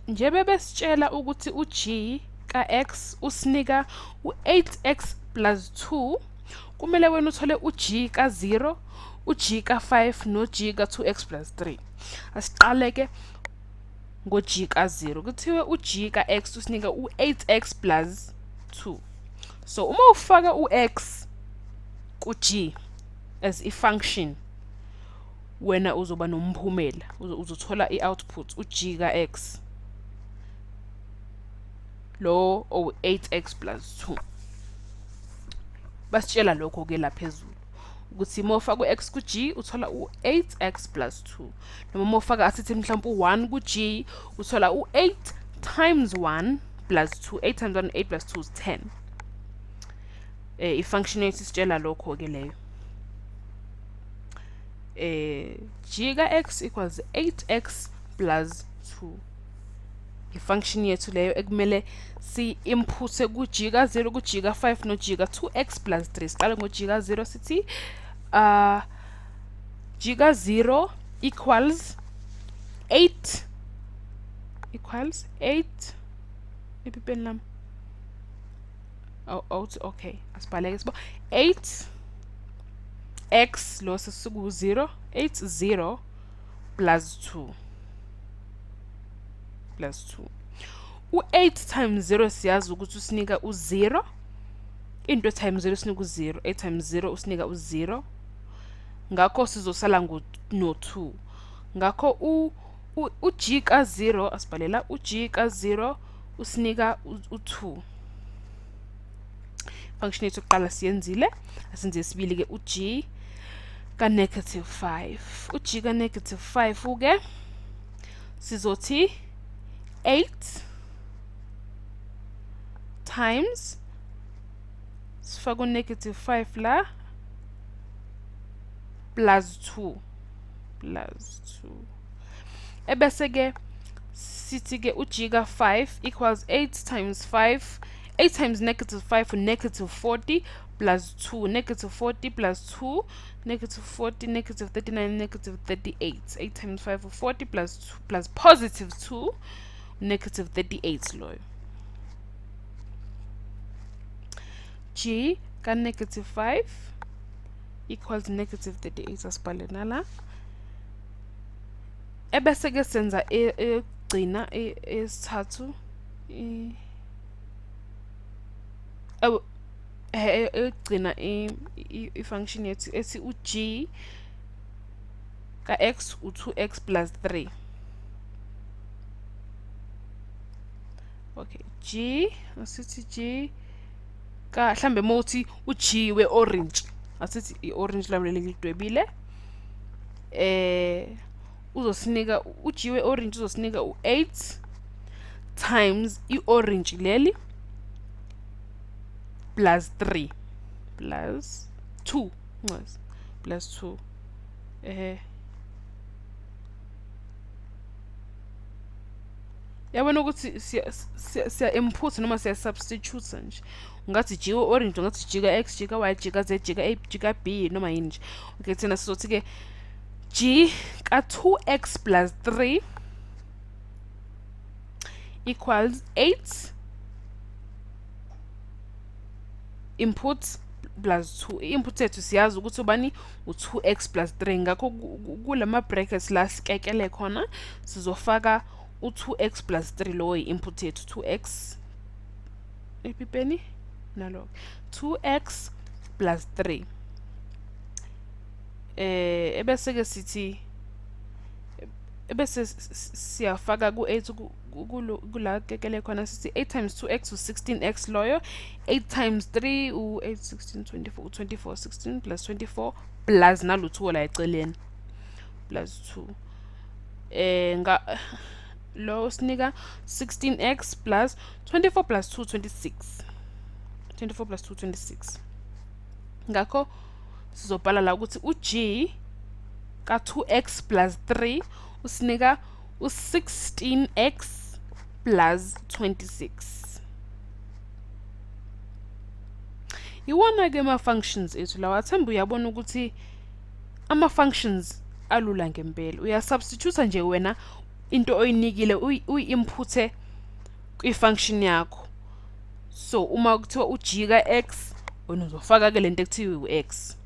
Nje besitshela ukuthi u-g ka-x usinika u-8x plus 2, kumele wena uthole u-g ka-0, u-g ka-5 no-g ka-2x plus 3. Asiqale-ke ngo-g ka-0. Kuthiwe u-g ka-x usinika u-8x plus 2. So uma ufaka u-x ku-g as i-function, wena uzoba nomphumela, uzothola i-output u-g ka-x lo owu-8x plus 2. Basitshela lokho-ke la phezulu ukuthi uma ufaka u-x ku-g uthola u-8x plus 2, noma uma ufaka asithi mhlawumbe u-1 ku-g uthola u-8 times 1 plus 2. 8 times 1, 8 plus 2 is 10. I-function yethu isitshela lokho-ke leyo. G ka-x equals 8x plus 2, i-function yethu leyo ekumele si-input-e ku-g ka-0, ku-g ka-5 no-g ka-2x plus 3. Siqale ngo-g ka-0, sithi g ka-0 equals 8 equals 8 epipeni lami. Oh, okay, asibhaleke sibo 8 x lo sesiku 0 8 0 plus 2 plus 2. U-8 times 0 siyazi ukuthi usinika u-0, into times 0 usinika u-0, 8 times 0 usinika u-0, ngakho sizosala no-2. Ngakho u-g ka-0, asibhalela u-g ka-0 usinika u-2. Function yethu yokuqala siyenzile, asenze esibili-ke, u-g ka-negative 5. U-g ka-negative 5 uke sizothi 8 times, sifake u-negative 5 la, plus 2 plus 2. Ebese-ke sithi-ke u-g ka-5 equals 8 times 5, 8 times negative 5 negative 40 plus 2, negative 40 plus 2, negative 40, negative 39, negative 38. 8 times 5 40 plus 2 plus positive 2, negative 38 loyo. G ka negative 5 equals negative 38, asibhale nala. Ebese ke senza eyokugcina, eyesithathu, eyokugcina i-function yethu ethi u-g ka-x u-2x plus 3. Okay, g asithi g ka mhlambe mawuthi u-g we-orange, asithi i-orange lami leli ngilidwebile, uzosinika u-g we-orange, uzosinika u-8 times i-orange leli plus 3 plus 2 plus 2. Yabona ukuthi siya input noma siya substitute nje, ungathi g we-orange, ungathi g ka-x, g ka-y, g ka-z, g ka-a, g ka-b, noma yini nje. Okay, thina sizothi ke g ka-2x plus 3 equals 8 input plus 2. I-input yethu siyazi ukuthi ubani, u-2x plus 3, ngakho kulama brackets la sikekele khona sizofaka u-2x plus 3, lowo i-input yethu, 2x epipeni nalo 2x plus 3. Ebese ke sithi ebese siyafaka ku-8 kula kekele khona, sithi 8 times 2x u-16x loyo, 8 times 3 u-8 16 24, 24 16 plus 24 plus nalo 2 la eceleni plus 2. Nga lo usinika 16x plus 24 plus 2 26, 24 plus 2 26. Ngakho sizobhala la ukuthi u-g ka-2x plus 3 usinika u-16x plus 26. Iwona-ke ama-functions ethu lawa. Athemba uyabona ukuthi ama-functions alula ngempela. Uyasubstitute nje wena Into oyinikile uyi-input-e kwi-function yakho. So uma kuthiwa u-g ka-x, wena uzofaka-ke lento ekuthiwa u-x.